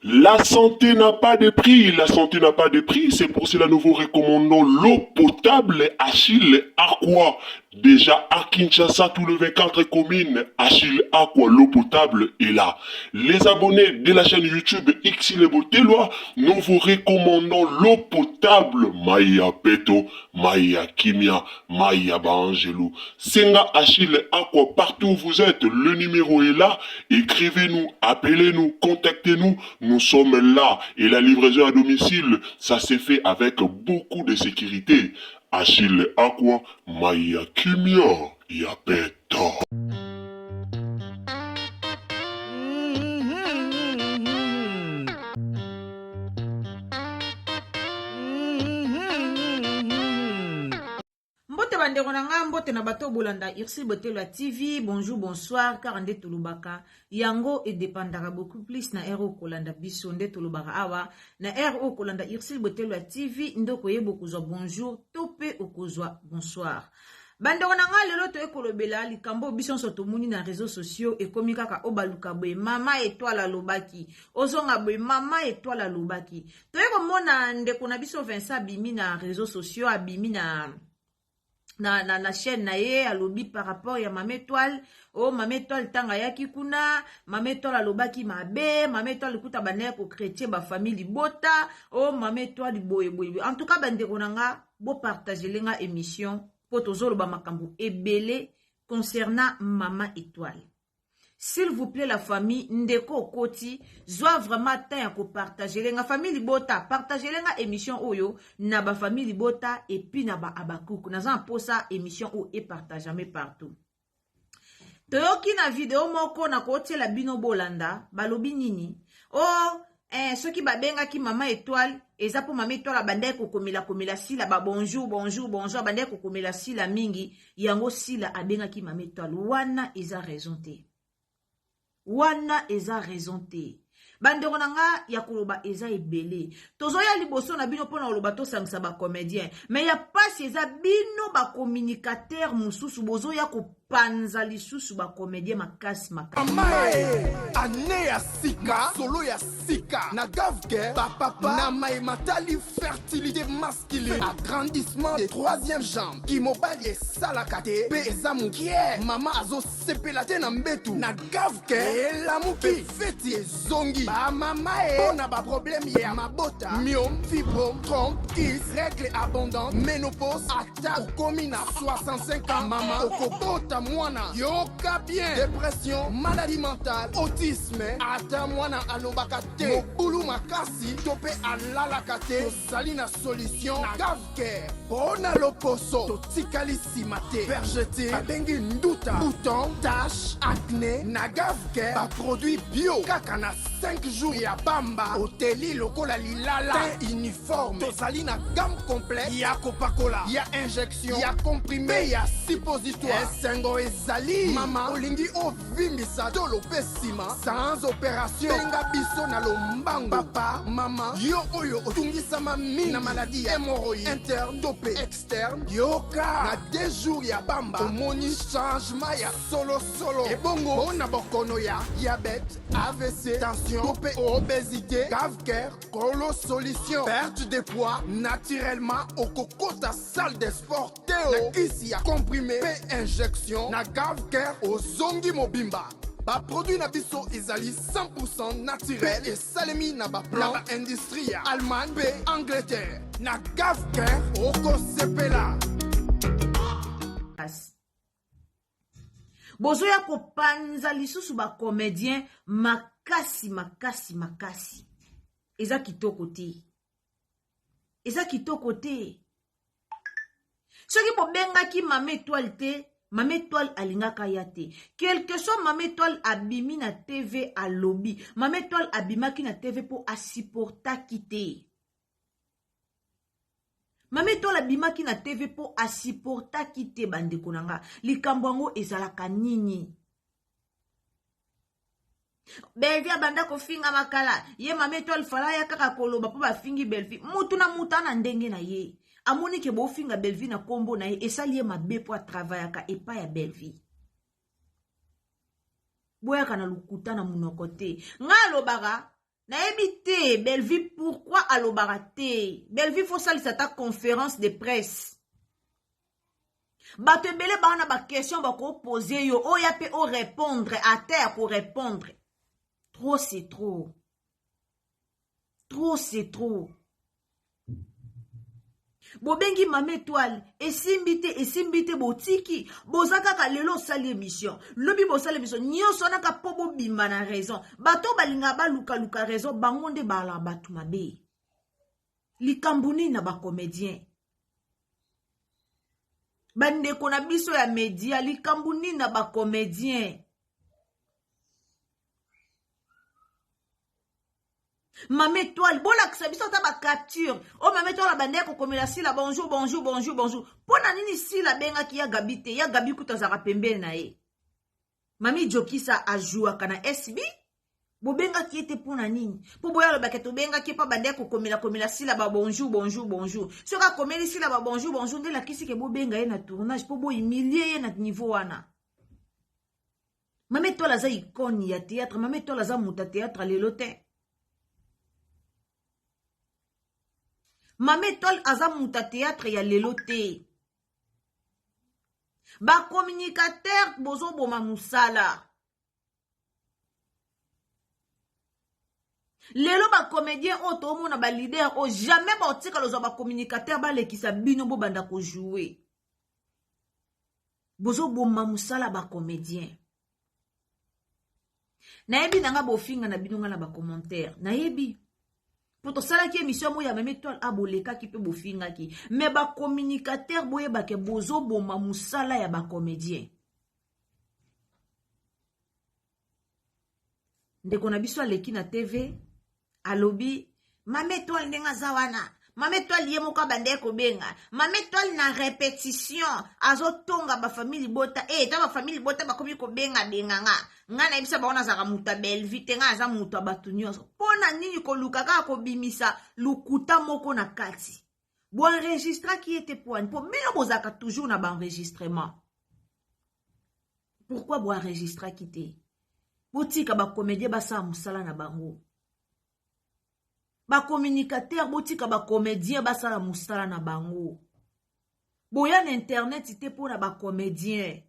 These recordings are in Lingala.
La santé n'a pas de prix, la santé n'a pas de prix, c'est pour cela nous vous recommandons l'eau potable Achille Aqua. Déjà à Kinshasa, tous les 24 communes, Achille Aqua, l'eau potable est là. Les abonnés de la chaîne YouTube Xile Botelwa, nous vous recommandons l'eau potable Maya Peto, Maya Kimia, Maya Baangelou. Senga Achille Aqua, partout où vous êtes, le numéro est là. Écrivez-nous, appelez-nous, contactez-nous. Nous sommes là. Et la livraison à domicile, ça s'est fait avec beaucoup de sécurité. Achille Aqua, Maya Kimia, Yapeta. Mbote bandeko na ngai, mbote na bato bolanda Ursule Botelwa TV. Bonjour, bonsoir, kaka nde tolobaka yango edepandaka beaucoup plus na heure okolanda biso. Nde tolobaka awa na heure okolanda Ursule Botelwa TV nde okoyeba okozwa bonjour to mpe okozwa bonsoir. Bandeko na ngai, lelo toye kolobela likambo oyo biso nyonso tomoni na réseaux sociaux. Ekomi kaka obaluka boye, mama Etoile alobaki, ozonga boye, mama Etoile alobaki. Toye komona ndeko na biso Vincent abimi na réseaux sociaux, abimi na chaîne na ye, alobi par rapport ya mama Étoile. O oh, mama Étoile, ntango ayaki kuna, mama Étoile alobaki mabe, mama Étoile kuta bandaki kochrétien bafamille libota. O oh, mama Étoile boye boye. En tout cas, bandeko na nga, bopartagele nga émission mpo tozoloba makambo ebele concernant mama Étoile. S'il vous plaît, la famille, ndeko okoti, zwa vraiment temps ya kopartagele nga. Famille libota, partagele nga émission oyo na bafamille libota et puis na baabakuku. Naza na mposa émission oyo epartageame partout. Toyoki na video moko na kotiela bino, bolanda balobi nini. O oh, soki babengaki mama Étoile, eza mpo mama Étoile abandaki kokomela komela Sila ba bonjour, bonjour, bonjour, abandaki kokomela Sila mingi, yango Sila abengaki mama Étoile. Wana eza raison te, wana eza raison te. Bandeko na nga, ya koloba eza ebele. Tozoya liboso na bino mpona koloba tosangisa bacomédien, mais ya pasi eza bino bacommunicateur mosusu bozoya kopanza lisusu bacomédien makasi makasi. Mamae, ane ya sika, solo ya sika na Gavke, bapapa na mai matali fertilité masculine, agrandissement de troisième jambe, kimobali esalaka te mpe eza mokie, mama azosepela te na mbetu, na Gavke elamuki, feti ezongi. Bamama e, mpo na baproblème ya mabota, myome, fibrome, trompe, kyste, règle abondante, ménopause, ata okomi na 65 ans, mama okobota mwana, yoka bien, dépression, maladie mentale, autisme, ata mwana alobaka te, mobulu makasi to mpe alalaka te, tozali na solution na Gavcare. Mpo na loposo, totikali nsima te, vergeture babengi nduta, bouton, tache, acné, na Gavcare baproduit bio, kaka na 5 jours ya pamba oteli lokola lilala, teint uniforme. Tozali na gamme complète ya kopakola, ya injection, ya comprimé mpe ya suppositoire. Esengo ezali, mama olingi ovimbisa tolo mpe nsima sans opération, benga biso na lombango. Papa, mama, yo oyo otungisama mingi na maladie ya hémorroïde interne to mpe externe, yoka, na 2 jours ya pamba omoni changement ya solosolo. Ebongo mpo na bokono ya diabète, AVC, tension to mpe obésité, Gavcare kolo solution. Perte de poids naturellement, okokota salle de sport te o, na kisi ya comprimé mpe injection, na Gavcare ozongi mobimba. Baproduit na biso ezali 100 naturel mpe esalemi na baplan na baindustrie ya Allemagne mpe Angleterre. Na Gavcare okosepela. Bozoya kopanza lisusu ba comédien makasi makasi makasi. Eza kitoko te. Eza kitoko te. Soki bobengaki Mama Etoile te, Mama Etoile alingaka ya te. Quelque soit Mama Etoile abimi na TV alobi. Mama Etoile abimaki na TV po asupportaki te. Mama Etoile abimaki na TV po asupportaki te bandeko na nga. Likambo yango ezalaka nini? Bellevue abanda kofinga makala ye Mama Etoile fala ya kaka koloba po bafingi Bellevue. Mutu na mutu ana ndenge na ye. Amoni ke bofinga Bellevue na kombo na ye esali ye mabe po atravayaka epai ya Bellevue. Boyaka na lokuta na monoko te. Nga alobaka nayebi te Bellevue pourquoi alobaka te. Bellevue faut salisa ta conférence de presse. Bato ebele baa na ba question bakopose yo oya pe o répondre ata ya ko répondre. Trop c'est trop. Trop c'est trop. Bobengi Mama Etoile esimbi te esimbi te botiki boza kaka lelo osali émission lobi bosali émission nyonso wana kaka mpo bobima na raison. Bato balingaka balukaluka raison bango nde balaka bato mabe. Likambo nini na bacomédien? Bandeko na biso ya media, likambo nini na bacomédien? Mama Etoile, bolakisa biso ata ba capture. Oh Mama Etoile abandaki kokomela Sila bonjour bonjour bonjour bonjour. Pona nini Sila abengaki ya Gabi te? Ya Gabi kutu azalaka pembeni na ye. Mami Jokisa ajouaka na SB. Bobengaki ye te pona nini? Po boya alobaka tobengaki ye po abandaki kokomela komela Sila ba bonjour bonjour bonjour. Soki akomeli Sila ba bonjour bonjour nde elakisi ke bobenga ye na tournage po bo humilier ye na niveau wana. Mama Etoile aza icône ya théâtre. Mama Etoile aza moto ya théâtre lelo te. Mama Etoile aza moto ya théâtre ya lelo te. Ba communicateur bozoboma musala. Lelo ba comédien oyo toomona ba leader oyo jamais baotikala ozwa ba communicateur balekisa bino bobanda ko jouer. Bozoboma musala ba comédien. Nayebi nanga bofinga na bino nga na ba commentaire. Nayebi. Po tosalaki émission moko ya Mama Etoile a bolekaki pe bofingaki. Mais ba communicateur boyebake bozoboma musala ya ba comédien. Ndeko na biso aleki na TV alobi Mama Etoile ndenge aza wana. Mama Etoile ye moko abandaki kobenga. Mama Etoile na répétition azotonga ba famille libota. Eh, ta ba famille libota bakomi kobenga benga nga. Nga nayebisa bango nazalaka moto ya Bellevue te, nga aza moto ya bato nyonso. Pona nini koluka kaka kobimisa lokuta moko na kati? Bo enregistraki ye te poani? Po bino bozalaka toujours na ba enregistrement. Pourquoi bo enregistraki te? Botika ba comédien basala mosala na bango. Ba communicateur botika ba comédien basala mosala na bango. Boya na internet te pona ba comédien.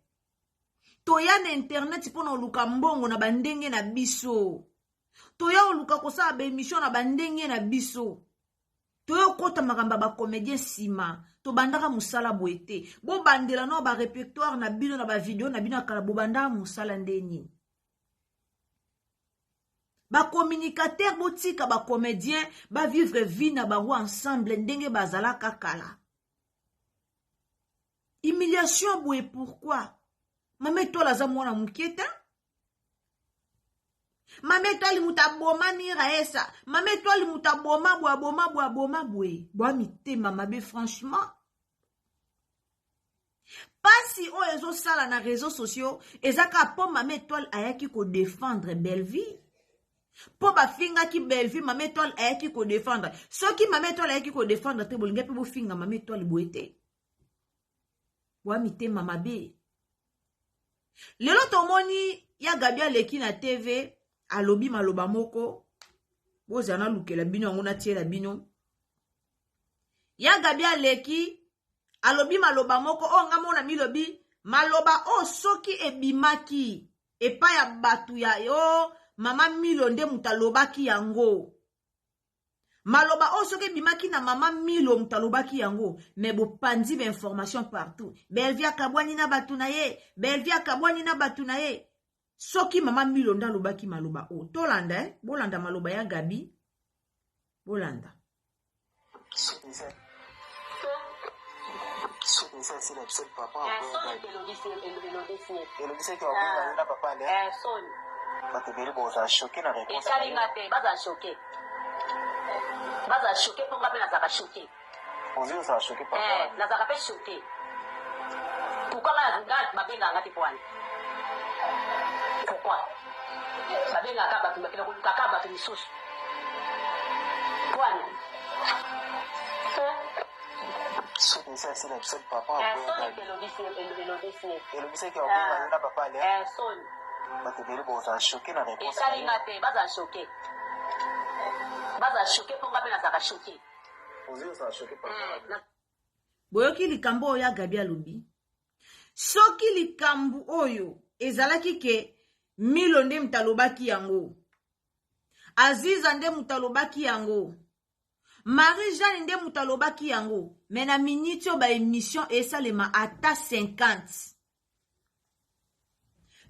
Toya na internet pona oluka mbongo na ba ndenge na biso. Toya oluka kosala ba émission na ba ndenge na biso. Toya okota makambo ya ba comédien nsima. Tobandaka mosala boye te. Bobandela na ba répertoire na bino na ba video na bino ya kala, bobandaka mosala nde nini? Ba communicateur botika ba comédien ba vivre vie na bango ensemble ndenge bazalaka kala. Humiliation boye pourquoi? Mama Etoile aza mwana moke te. Mama Etoile moto aboma Miraesa. Mama Etoile moto aboma boye, aboma boye, aboma boye. Boa mitema mabe franchement. Pasi oyo ezosala na réseaux sociaux eza kaka po Mama Etoile ayaki ko défendre Bellevue. Po bafingaki Bellevue, Mama Etoile ayaki ko défendre. Soki Mama Etoile ayaki ko défendre te, bolingi pe bofinga Mama Etoile boye te. Boa mitema mabe. Lelo tomoni ya Gabi aleki na TV alobi maloba moko, bozala nalukela bino yango natiela bino. Ya Gabi aleki alobi maloba moko oyo nga mona milobi maloba oyo soki ebimaki epai ya bato ya yo mama Milo nde moto alobaki yango. Maloba oyo soki ebimaki na mama Milo moto alobaki yango, mais bopanzi ba information partout. Bellevue akabwani na bato na ye, Bellevue akabwani na bato na ye. Soki mama Milo nde alobaki maloba oyo, tolanda eh? Bolanda maloba ya Gabi, bolanda. Bato ebele bozala choqué na réponse. Etali nga te, bazala choqué, bazala choqué mpo nga mpe nazalaka choqué. Ozwi ozala choqué par eh, nazalaka mpe choqué. Pourquoi nga nga babengaka nga te? Mpo wana pourquoi babengaka bato, bakenda kolukaka bato misusu mpo wana? Soki esi asila biso papa. Soni elobisi, elobisi. Elobisaki akobenga yo na papa ale. Soni. Bato ebele bozala choqué na réponse. Etali nga te, bazala choqué, bazala choqué mpo nga mpe nazalaka choqué. Ozwi ozala choqué par. Boyoki likambo oyo ya Gabi alobi. Soki likambo oyo ezalaki ke Milo nde moto alobaki yango, Aziza nde moto alobaki yango, Marie Jeanne nde moto alobaki yango, mais na miniti oyo baémission esalema ata 50.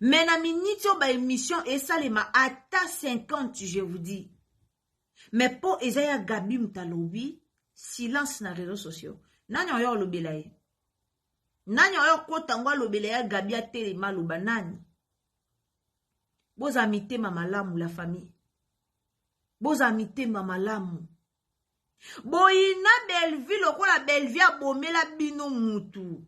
Mais na miniti oyo baémission esalema ata 50, je vous dis. Mais mpo eza ya Gabi moto alobi, silence na réseaux sociaux. Nani oyo alobela ye? Nani oyo akota yango alobela ya Gabi, atelema aloba? Nani? Bozala mitema malamu, la famille, bozala mitema malamu. Boyina Bellevue lokola Bellevue abomela bino mutu.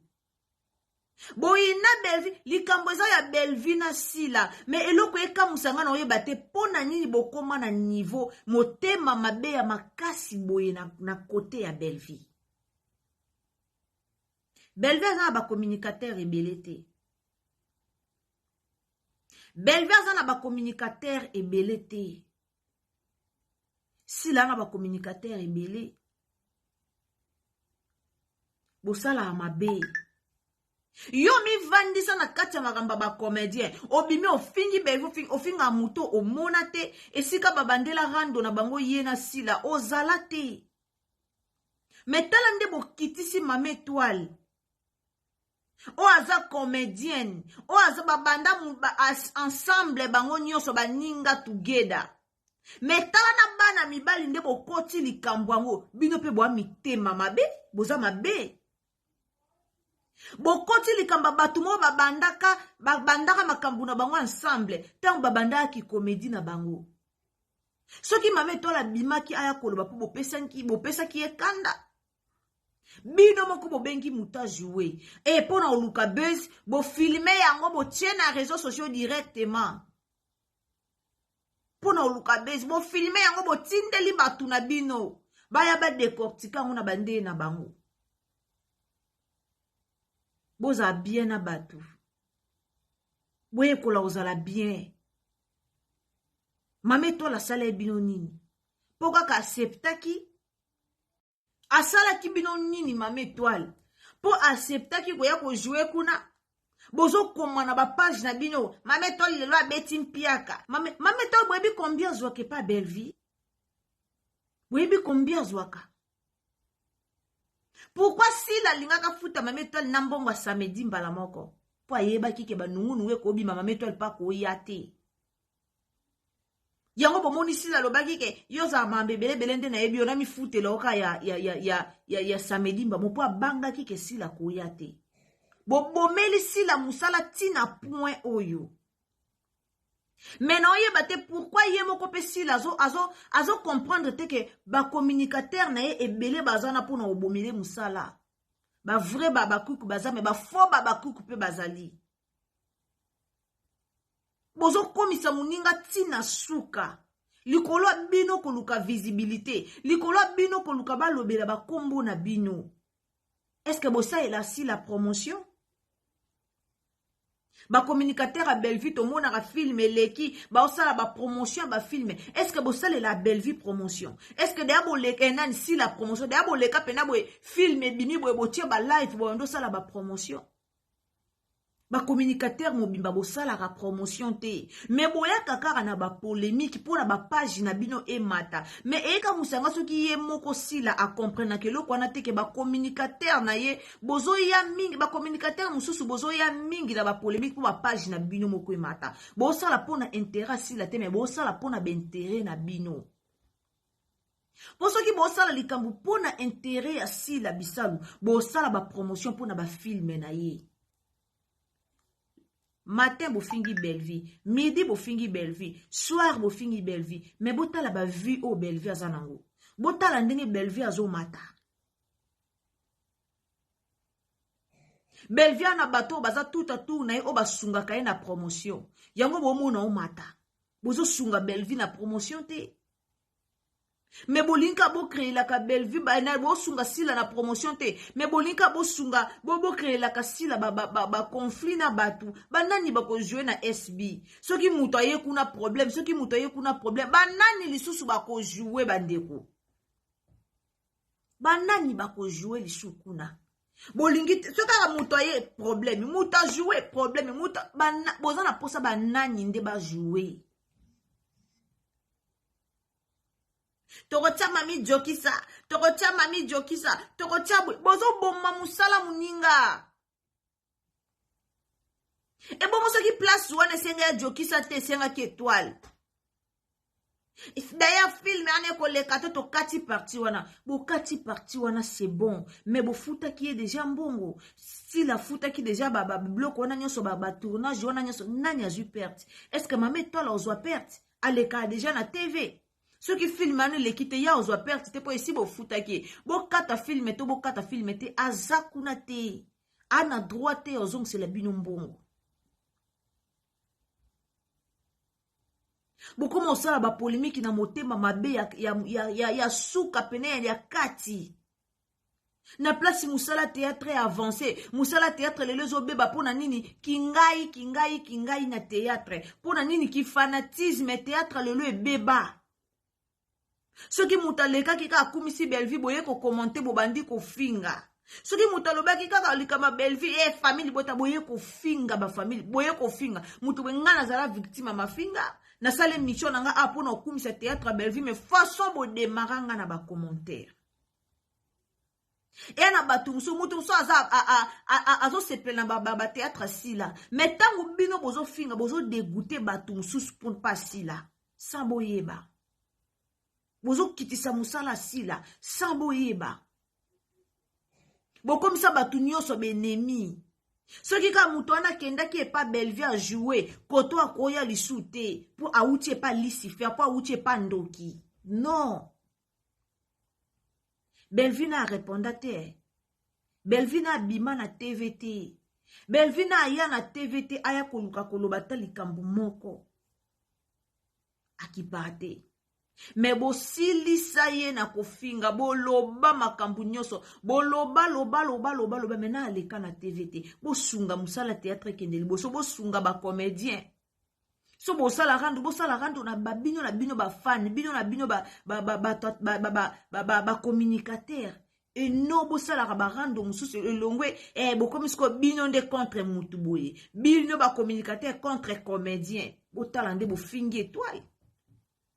Boyina Bellevue, likambo eza ya Bellevue na Sila. Mais eloko ekamusa nga na oyeba te mpo na nini bokóma na niveau motema mabe ya makasi boye na côté ya Bellevue. Bellevue aza na bacommunicateur ebele te. Bellevue aza na bacommunicateur ebele te. Sila na bacommunicateur ebele. Bosalaka mabe. Yo mivandisa na kati ya makambo ya bacomédien, obimi, ofingi Bellevue, ofinga moto omona te esika babandela rando na bango ye na Sila, ozala te. Mais tala nde bokitisi Mama Étoile oyo aza comédienne, oyo aza babanda ba, ensemble, bango nyonso baninga together. Mais tala na bana mibali nde bokoti likambo yango. Bino mpe boya mitema mabe, boza mabe. Bokoti likambo ya bato moko babandaka makambo na bango ensemble ntango babandaka comédie na bango. Soki Mama Etoile abimaki aya koloba mpo bopesaki ye kanda, bino moko bobengi moto ajoue e mpo na koluka buzz, bofilme yango, botie na réseaux sociaux directement mpo na koluka buzz. Bofilme yango, botindeli bato na bino baya badécortiquer yango na bandeye na bango. Bozala bien na bato, boyekola kozala bien. Mama Etoile asala ye bino nini? Mpo kaka acceptaki, asalaki bino nini Mama Etoile mpo acceptaki koya kojouer kuna? Bozokoma na bapage na bino: Mama Etoile lelo abeti mpiaka. Mama Etoile, boyebi combien azwaka epa Bellevue? Boyebi combien azwaka? Pourquoi Sila alingaka futa Mama Etoile na mbongo ya samedi mbala moko? Mpo ayebaki ke banungunungu ekobima, Mama Etoile mpa koya te. Yango bomoni Sila alobaki ke yo ozala makambo ebelebele nde nayebi yo na mifutela oka ya samedi mbamo, mpo abangaki ke Sila koya te. Bobomeli Sila mosala ntina point oyo. Mais naoyeba te pourquoi ye moko mpe Sila azo comprendre te ke bacommunicateur na ye ebele baza na mpona kobomele mosala. Bavrai babakuku baza, mais bafaux babakuku mpe bazali. Bozokomisa moninga ntina suka likolo ya bino koluka visibilité, likolo ya bino koluka balobela bakombo na bino. Est ce que bosalela Sila promotion? Bacommunicateur ya Bellevue, tomonaka film eleki, baosala bapromotion ya bafilm. Est ce que bosalela Bellevue promotion? Est ce que deya boleka nani, Sila promotion? Deya boleka mpena boye, film ebimi boye, botie balive boye, ndosala bapromotion. Bacommunicateur mobimba bosalaka promotion te, me boyaka kaka na bapolémique mpo na bapage na bino emata. Me eyeka mosanga soki ye moko Sila akomprenaka eloko wana te, ke bacommunicateur na ye bozoya mingi, bacommunicateur mosusu bozoya mingi na bapolémique mpo bapage na bino moko emata. Bosala mpo na intérêt Sila te, me bosala mpo na baintérêt na bino. Mpo soki bosala likambo mpo na intérêt ya Sila Bisalu, bosala bapromotion mpo na bafilme na ye. Matin bofingi Bellevue, midi bofingi Bellevue, soir bofingi Bellevue, mais botala ba vue oyo Bellevue aza nango. Botala ndenge Bellevue azomata. Bellevue na bato oyo baza tout autour na ye oyo basungaka ye na promotion. Yango bomona omata. Bozosunga Bellevue na promotion te. Me bolinga bocréelaka Bellevue ba bosunga Sila na promotion te, me bolinga bosunga bocréelaka Sila ba ba, ba, ba conflit na bato. Banani bakojoue na SB? Soki moto aye kuna problème, soki moto aye kuna problème, banani lisusu bakojoue bandeko? Banani bakojoue lisusu kuna? Bolingi soki kaka moto aye problème, moto ajoue problème, moto boza na posa banani nde bajoue? Tokotia mami jokisa, tokotia mami jokisa, tokotia bozoboma mosala moninga. Ebongo soki place wana esenga ya jokisa te, esengaki étoile. D'ailleurs film wana ekoleka te, tokati parti wana, bokati parti wana, c'est bon, mais bofutaki ye déjà mbongo. Style afutaki déjà babiloko wana nyonso, batournage wana nyonso, nani azwi perte? Est ce que mama étoile ozwa perte? Aleka déjà na TV. Soki film wana eleki te, ya ozwa perte te, mpo esi bofutaki ye. Bokata film to bokata film te, aza kuna te, ana droit te ozongisela bino mbongo. Bokoma osala bapolémike na motema mabe ya, ya, ya, ya, ya suka pene ya kati na place. Mosala théâtre avancé, mosala théâtre lelo ezobeba mpo na nini? Kingai kingai kingai na théâtre, mpo na nini kifanatisme? Théâtre lelo ebeba. Soki moto alekaki kaka akumisi Bellevue, boye kocommenter, bobandi kofinga. Soki moto alobaki kaka likambo Bellevue e famille libota, boye kofinga bafamille, boye kofinga moto boye. Ngai nazala victime ya mafinga. Nasala émission na nga a mpona kokumisa théâtre ya Bellevue, mais façon bodémarrer nga na bacommentaire eya na bato mosusu, moto mosusu aza azosepela na bathéâtre asila, mais ntango bino bozofinga, bozodégoûter bato mosusu mpo mpa asila sans boyeba. Bozokitisa mosala asila sans boyeba. Bokomisa bato nyonso baennemi. Soki kaka moto wana akendaki epa Bellevue ajoue koto, akoya lisu te mpo awuti epa Lucifer, mpo awuti epa ndoki. Non, Bellevue na areponda te, Bellevue na abima na TV te, Bellevue na aya na TV te, aya koluka koloba ata likambo moko akipaka te. Me bosilisa ye na kofinga, boloba makambo nyonso, boloba loba loba loba loba, me na aleka na TV te. Bosunga mosala théâtre ekende liboso, bosunga bacomédien. So bosala rando, bosala rando na babino na bino bafan, bino na bino bacommunicateur eno, bosalaka barando mosusu elongwe. Bokomi sikoyo bino nde contre mutu boye, bino bacommunicateur contre comédien. Botala nde bofingi étoile.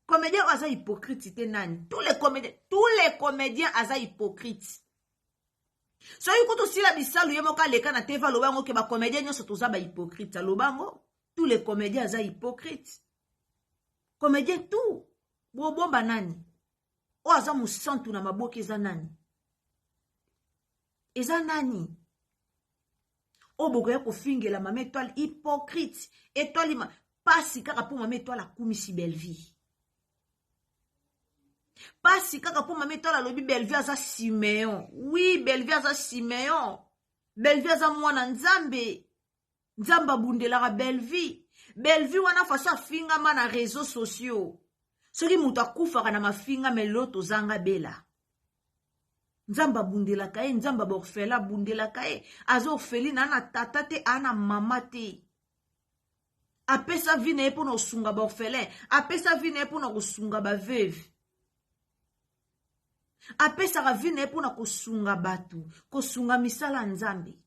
Comédien oyo aza hypocrite te nani? Tous les comédiens, tous les comédiens aza hypocrite. Soki kutu Sila Bisalu ye moko aleka na TV, aloba yango ke bacomédien nyonso toza bahypocrite. Aloba yango, tous les comédiens aza hypocrite, comédien tout. Bobomba nani? Oyo aza mosantu na maboki eza nani? Eza nani oyo bokoya kofingela mama étoile hypocrite? Étoile ma pasi kaka mpo mama étoile akumisi Bellevue, pasi kaka mpo mama étoile alobi Bellevue aza Simeon. Oui, Bellevue aza Simeon, Bellevue aza mwana Nzambe, Nzambe abundelaka Bellevue. Bellevue wana façon afingama na réseaux sociaux, soki moto akufaka na mafinga, me lelo tozanga bela. Nzambe abundelaka ye, Nzambe baorphelin abundelaka ye. Aza orpheline, aa na tata te, aa na mama te. Apesa vie na ye mpona kosunga baorphelin, apesa vie na ye mpona kosunga baveuve, apesaka vie na ye mpona kosunga bato, kosunga misala ya Nzambe.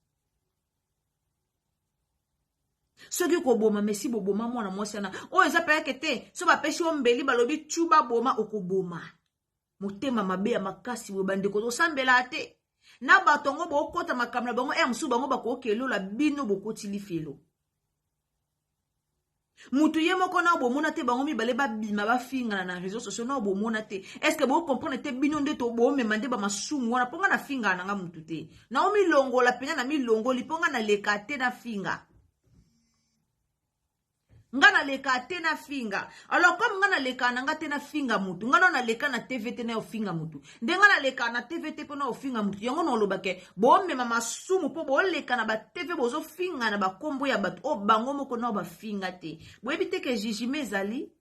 Soki koboma mesi boboma mwana mwasi wana. Oyo eza payake te. So bapesi yo mbeli balobi tu baboma okoboma. Motema mabe ya makasi boye bandeko tosambela te. Na bato yango bokota makambo na bango heure mosusu bango bakokelola bino bokoti lifelo. Mutu ye moko nao bomona te bango mibale babima bafingana na réseau sociaux nao bomona te. Est-ce que bo comprendre te bino nde to bomema nde ba masumu wana mpo nga na fingana na nga mutu te. Nao milongola pena na milongoli mpo nga na leka te na finga. Nga na leka te na finga. Alors comme nga na leka na nga te na finga mutu, nga na leka na TV te na ofinga mutu. Nde nga na leka na TV te mpo na ofinga mutu. Yango na oloba ke bomema masumu mpo boleka na ba TV bozofinga na bakombo ya bato oyo bango moko nao bafinga te. Boyebi te ke jugement ezali?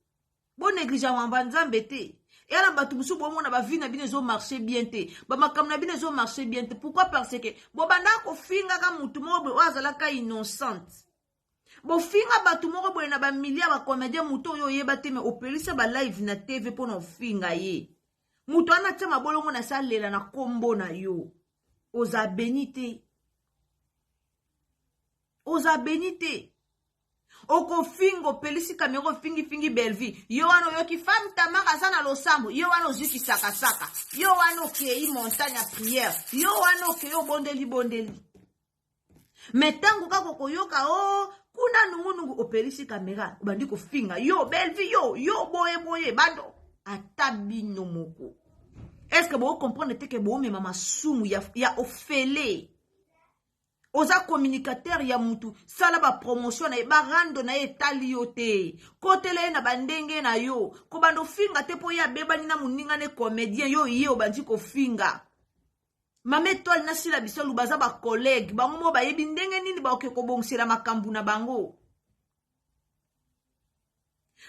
Bo néglige wamba Nzambe te. Eya na bato mosusu bomona ba vie na bino ezo marcher bien te. Ba makambo na bino ezo marcher bien te. Pourquoi? Parce que bobanda kofingaka mutu moko boye oyo azalaka innocente. Bofinga bato moko boye na ba milliards ba comédien moto oyo oyeba te mais opelisa ba live na TV mpo na ofinga ye. Moto wana atia mabolongo na salela na kombo na yo. Oza beni te. Oza beni te. Okofinga opelisi kamera ofingifingi Bellevue. Yo wana oyoki femme Tamar aza na losambo. Yo wana ozwi kisakasaka. Yo wana okei montagne ya prière. Yo wana okei obondeli bondeli. Me ntango kaka okoyoka o oh, kuna nungunungu opelisi kamera obandi kofinga yo Bellevue yo yo boye boye bando ata bino moko. Est-ce que bo comprendre te que bomema masumu ya ofele? Oza communicateur ya mutu, sala ba promotion na ye, ba rando na ye etali yo te. Kotela ye na ba ndenge na yo. Kobanda ofinga te po ye abebani na moninga ne comédien, yo ye obandi kofinga. Mama Étoile na Sila Bisalu baza ba collègue, bango mo bayebi ndenge nini bakoki kobongisela makambo na bango.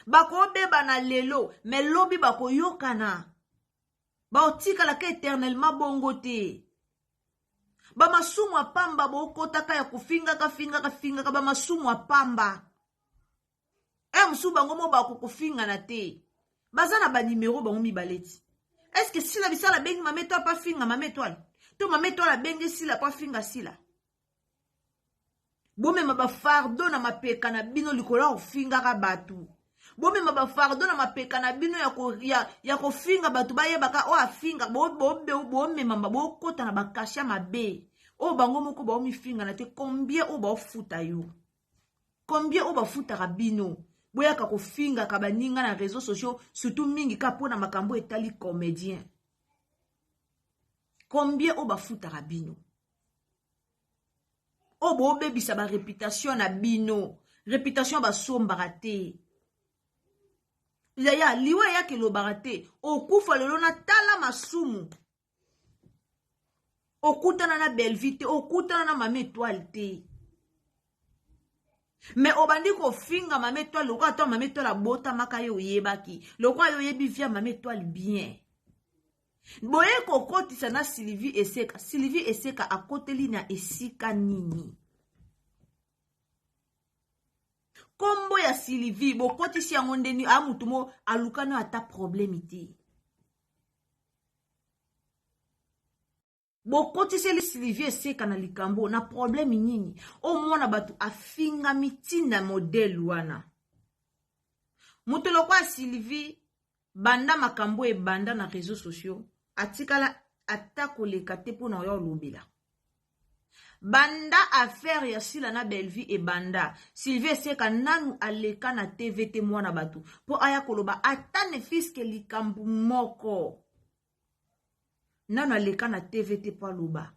Bakobebana lelo, mais lobi bakoyokana. Baotikalaka éternellement bongo te. Ba masumu ya pamba bokotaka ya kofingaka fingaka fingaka ba masumu ya pamba. Eh mosusu bango mo bakokofingana te. Baza na ba numéro bango mibale ti. Est-ce que Sila Bisala abengi Mama Étoile pa finga Mama Étoile? To Mama Étoile abengi Sila pa finga Sila? Bomema ba fardeau na mapeka na bino likolo ya kofingaka bato. Bomema ba fardeau na mapeka na bino ya kofinga bato bayebaka oyo afinga. Bomema bokota na bakasha mabe oyo bango moko baomifingana te. Combien oyo baofuta yo? Combien oyo bafutaka bino? Boyaka kofingaka baninga na réseaux sociaux, surtout mingi ka mpona makambo etali comédien. Combien oyo bafutaka bino? Oyo bobebisa ba réputation na bino. Réputation basombaka te. Yaya, liwa eyaka elobaka te. Okufa lelo na tala masumu. Okutana na Bellevue te, okutana na Mama Étoile te. Mais obandi kofinga Mama Étoile lokola to Mama Étoile abotamaka yo oyebaki. Lokola yo oyebi via Mama Étoile bien. Boye kokotisa na Sylvie Eseka. Sylvie Eseka akoteli na esika nini? Kombo ya Sylvie bokotisi yango ndeni a mutu mo alukana ata problème te. Bokotiseli Sylvie Eseka na likambo na problème nini? O mwana bato afingami ntina modèle wana. Moto lokola Sylvie banda makambo ebanda na réseaux sociaux atikala ata koleka te mpona oya olobela. Banda affaire ya Sila na Bellevue ebanda, Sylvie Eseka nanu aleka na TV te mwana bato po aya koloba ata ne fiske likambo moko. Nanu aleka na TV te po aloba.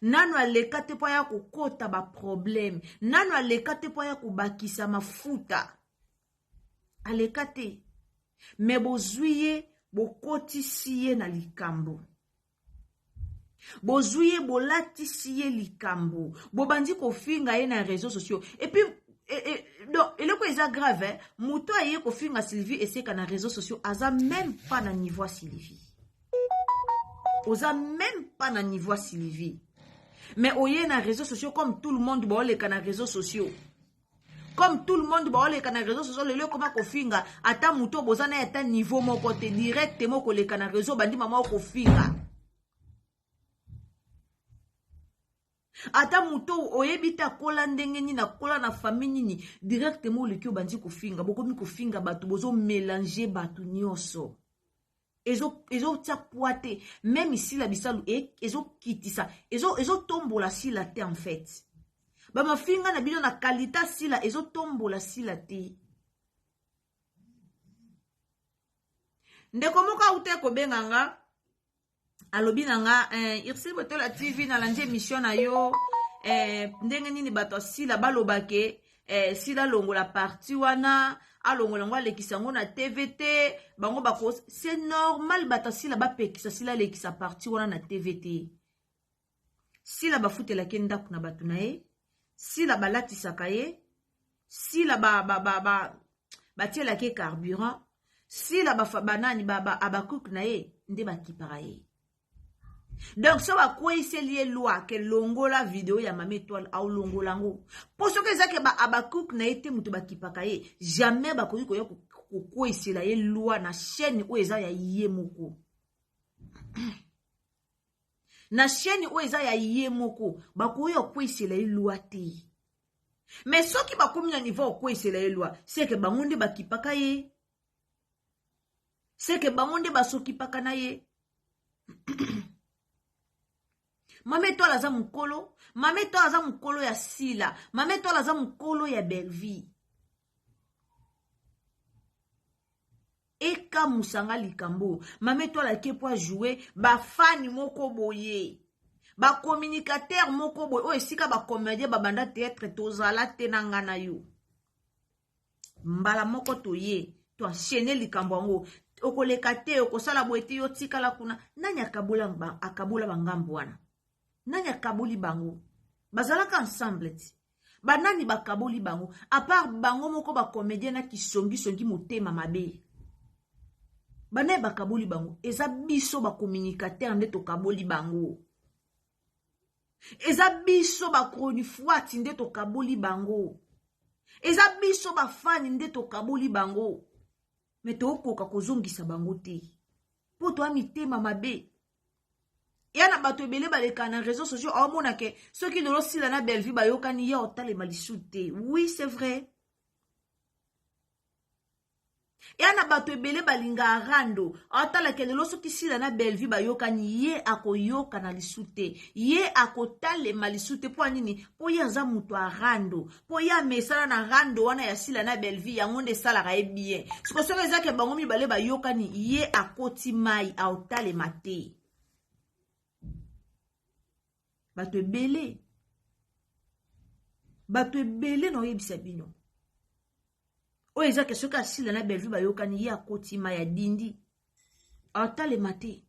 Nanu aleka te po aya kokota ba problème. Nanu aleka te po aya kobakisa mafuta. Aleka te. Mais bozwi ye, bokotisi ye na likambo. Bozwi ye, bolatisi ye likambo. Bobandi kofinga ye na réseaux sociaux. Et puis, donc, eloko eza grave, hein? Moto aye kofinga Sylvie Eseka na réseaux sociaux, aza même pas na niveau ya Sylvie. Oza même pas na niveau ya Sylvie. Mais oye na réseaux sociaux comme tout le monde baoleka na réseaux sociaux. Comme tout le monde baoleka na réseaux sociaux, lelo ekoma kofinga ata moto boza na ata niveau moko te, directement koleka na réseau bandi mama kofinga. Ata moto oyebi te akola ndenge nini, akola na famille nini, directement oleki obandi kofinga, bokomi kofinga bato, bozo mélanger bato nyonso. Ezotia poids te, meme Sila Bisalu ezokitisa, ezotombola Sila te en fait. Bamafinga na bino na qualité Sila ezotombola Sila te. Ndeko moko auta kobenga nga, alobi na nga Ursule Botola TV, nalandi émission na yo, ndenge nini bato ya Sila balobake Sila alongola parti wana, alongola yango, alekisa yango na TV te, bango bako. C'est normal bato ya Sila bapekisa Sila alekisa parti wana na TV te. Sila bafutelaki ye ndako na bato na ye, Sila balatisaka ye, Sila batielaki ye carburant, Sila banani abakuke na ye nde bakipaka ye. Donc so bakweyiseli ye loi ke longola video ya Mama Étoile, aolongola yango, mpo soki eza ke ba abakuke na ye te moto bakipaka ye, jamais bakoki koya kokweyisela ye loi na chaîne oyo eza ya ye moko. Na chaîne oyo eza ya ye moko, bakoki kokweyisela ye loi te. Mais soki bakomi na niveau kokweyisela ye loi, c'est que bango nde bakipaka ye, c'est que bango nde basokipaka na ye. Mama Étoile aza mokolo, Mama Étoile aza mokolo ya Sila, Mama Étoile aza mokolo ya Bellevue. Ekamusanga likambo Mama Étoile ake po ajoue bafani moko boye, bacommunicateur moko boye, oyo esika bacomédien babanda théâtre tozala te na nga na yo. Mbala moko toye toenchaîne likambo yango, okoleka te, okosala boye te, yo tikala kuna. Nani akabola bangambo wana? Nani akaboli bango? Bazalaka ensemble ti. Banani bakaboli bango? À part bango moko bacomédien na kisongisongi motema mabe. Banani bakaboli bango? Eza biso bacommunicateur nde tokaboli bango. Eza biso bachronifuati nde tokaboli bango. Eza biso bafani nde tokaboli bango. Me tokoka kozongisa bango te mpo toya mitema mabe. Ya na bato ebele baleka na réseaux sociaux, aomona ke soki lelo Sila na Bellevue bayokani, ya otalema lisu te. Oui, c'est vrai. Ya na bato ebele balinga rando, aotalaka lelo soki Sila na Bellevue bayokani, ye akoyoka na lisu te, ye akotalema lisu te. Mpo nini? Mpo ye aza moto ya rando, mpo ye amesana na rando wana ya Sila na Bellevue, yango nde esalaka ye bien. Siko soki eza ke bango mibale bayokani, ye akoti mai, aotalema te. Bato ebele, bato ebele na oyebisa bino oyo eza ke soki asila na Bellevue bayokani, ye akoti mai ya dindi, aotalema te.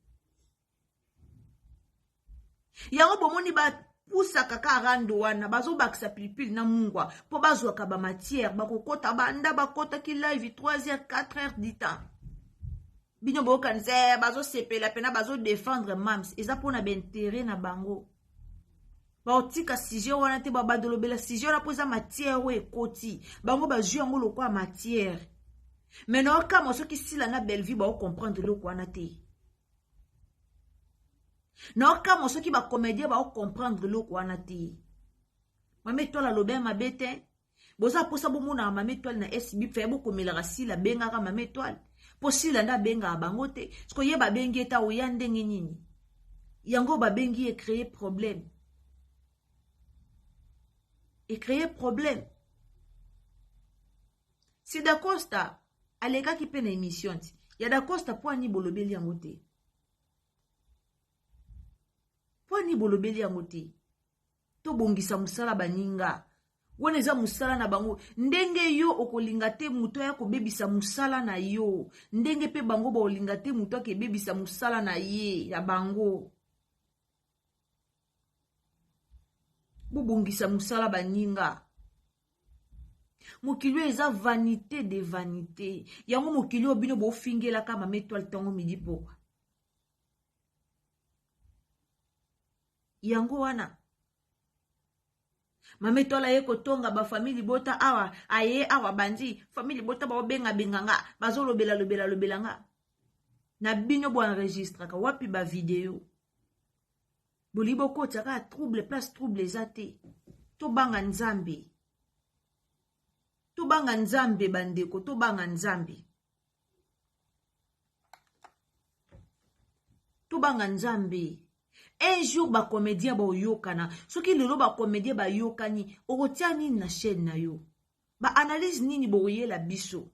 Yango bomoni bapusaka kaka rando wana, bazobakisa pilipili na mungwa mpo bazwaka bamatière, bakokota banda bakotaki live 3 heures 4 heures du temps. Bino boyokanisa bazosepela mpena bazodefendre mams, eza mpona baintérêt na bango. Baotika sujet wana te, babandolobela sujet wana mpo eza matière oyo ekoti bango, bazwi yango lokola matière. Mais naokamwa soki Sila na Bellevue baocomprendre eloko wana te. Naokamwa soki bacomédien baocomprendre eloko wana te. Mama Étoile alobi ya mabe te. Boza mposa bomonaka Mama Étoile na SB, faye bokomelaka Sila, abengaka Mama Étoile mpo Sila nde abengaka bango te. Siko ye babengi ye ta oya ndenge nini? Yango babengi ye créer problème, ecréer problème. Si Dacosta alekaki mpe na émission ti ya Dacosta, mpo ani bolobeli yango te? Mpo ani bolobeli yango te? Tobongisa mosala baninga wana, eza mosala na bango. Ndenge yo okolinga te moto aya kobebisa mosala na yo, ndenge mpe bango baolinga te moto akebebisa mosala na ye ya bango. Bobongisa mosala baninga. Mokili oyo eza vanité de vanité. Yango mokili oyo bino bofingelaka Mama Étoile ntango midi pokwa, yango wana Mama Étoile aye kotonga bafamille libota awa, aye awa bandi famille libota baobengabenga nga, bazolobela lobela lobela nga na bino. Boenregistraka wapi bavideo? Bolingi bokotisa kaka trouble place trouble eza te. Tobanga Nzambe. Tobanga Nzambe bandeko, tobanga Nzambe. Tobanga Nzambe. Un jour ba comédien baoyokana. Soki lelo ba comédien bayokani, okotia nini na chaîne na yo? Ba analyse nini bokoyela biso?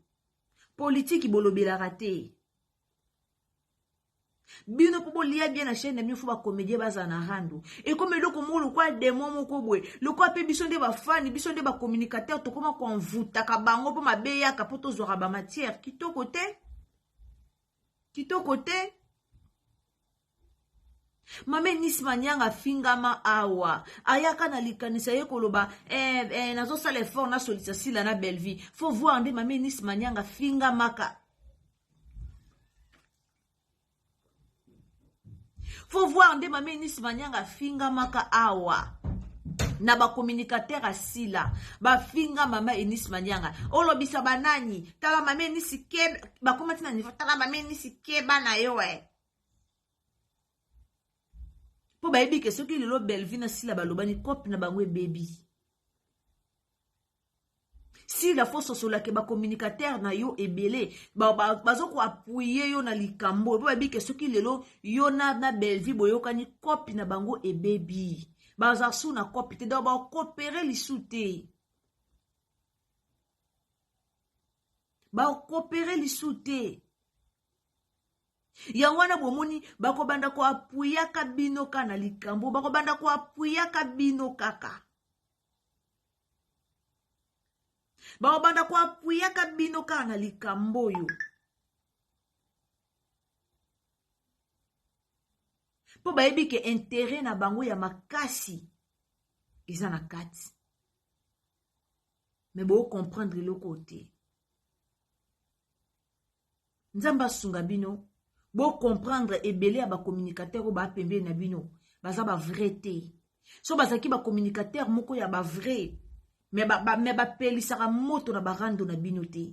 Politiki bolobelaka te. Bino po bolia bien na chaîne na bino fo ba comédien bazala na rando. Ekomi eloko moko lokola demon moko boye. Lokola pe biso nde ba fani, biso nde ba communicateur tokoma ko envoutaka bango po mabe yaka po tozwaka ba matière. Kitoko te. Kitoko te. Mame Eunice Manyanga afingama awa ayaka na likanisi aye koloba eh, eh, nazosala effort nasolisa Sila na Bellevue. Faut voir nde Mame Eunice Manyanga afingamaka. Faut voir nde Mame Eunice Manyanga afingamaka awa na bacommunicateur asila bafinga mama Eunice Manyanga olobisa banani tala mama Eunice keba bakoma tina niveau tala mama Eunice keba na yo eh. Mpo bayebi ke soki lelo Bellevue na Sila balobani cope na bango ebebi. Sila fo sosola ke bacommunicateur na yo ebele bazo ko appuyer yo na likambo mpo bayebi ke soki lelo yo na, na Bellevue boyokani cope na bango ebebi. Baza su na cope te donc bakopere lisu te. Bakopere lisu te. Yango wana bomoni bakobanda koapuyaka bino kaka na likambo, bakobanda koapuyaka bino kaka, bakobanda koapuyaka bino kaka na likambo oyo, mpo bayebi ke interet na bango ya makasi eza na kati. Me bo comprendre eloko te. Nzambe asunga bino bo comprendre ebele ya ba communicateur oyo ba pembeni na bino baza ba vrai te. So bazalaki ba communicateur moko ya ba vrai mais ba, ba, mais bapelisaka moto na barando na bino te.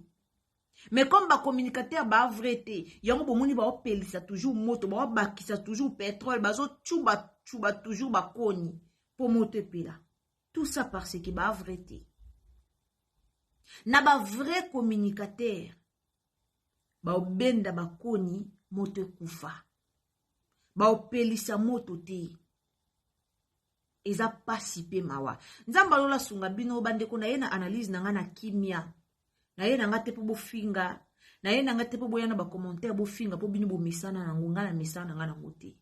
Mais comme ba communicateur ba vrai te, yango bomoni baopelisa toujours moto, baobakisa toujours pétrole, bazocuba cuba toujours bakoni po moto epela. Tout ça parce que ba vrai te. Na ba vrai communicateur baobenda bakoni moto ekufa, baopelisa moto te. Eza pasi pe mawa. Nzambe alola sunga bino bandeko na ye na analyse na nga na kimia. Na ye na nga te po bofinga, na ye na nga te po boya na ba commentaire bofinga po bino bomesana nango, nga na mesana na nga nango te.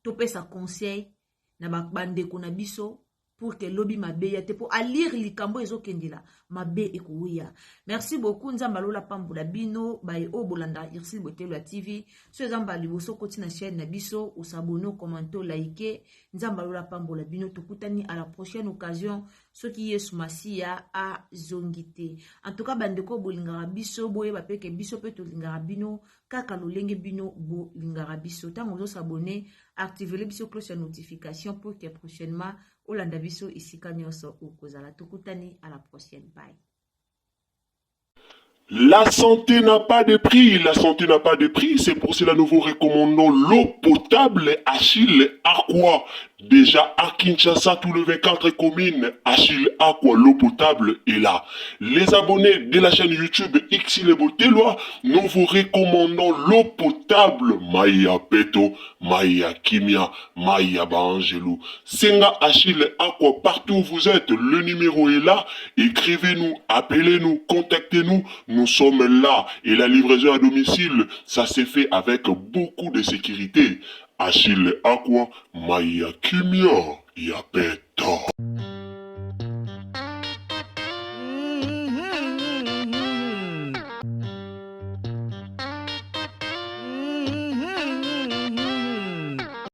Topesa conseil na bandeko na biso pour que lobi mabe ya te po alire likambo ezokendela mabe ekoya. Merci beaucoup Nzambe alola pambola bino baye oyo bolanda Ursule Botelo ya TV. So eza mbala liboso koti na chaîne na biso, osabonner, commenter, liker. Nzambe alola pambola bino, tokutani à la prochaine occasion soki Yesu Masiya azongi te. En tout cas bandeko bolingaka biso, boyeba pe ke biso pe tolingaka bino kaka lolenge bino bolingaka biso. Tango ozo s'abonner, activer biso cloche ya notification pour que prochainement olanda biso esika nyonso okozala. Tokutani à la prochaine. Bye. La santé n'a pas de prix, la santé n'a pas de prix, c'est pour cela nous vous recommandons l'eau potable Achille Aqua. Déjà à Kinshasa, tout le 24 communes, Achille Aqua, l'eau potable est là. Les abonnés de la chaîne YouTube Xile Botelwa, nous vous recommandons l'eau potable Maya Peto, Maya Kimia, Maya Baangelou. Senga Achille Aqua, partout où vous êtes, le numéro est là. Écrivez-nous, appelez-nous, contactez-nous. Nous sommes là. Et la livraison à domicile, ça s'est fait avec beaucoup de sécurité. Achille Aqua, Maya Kimia, Yapeto.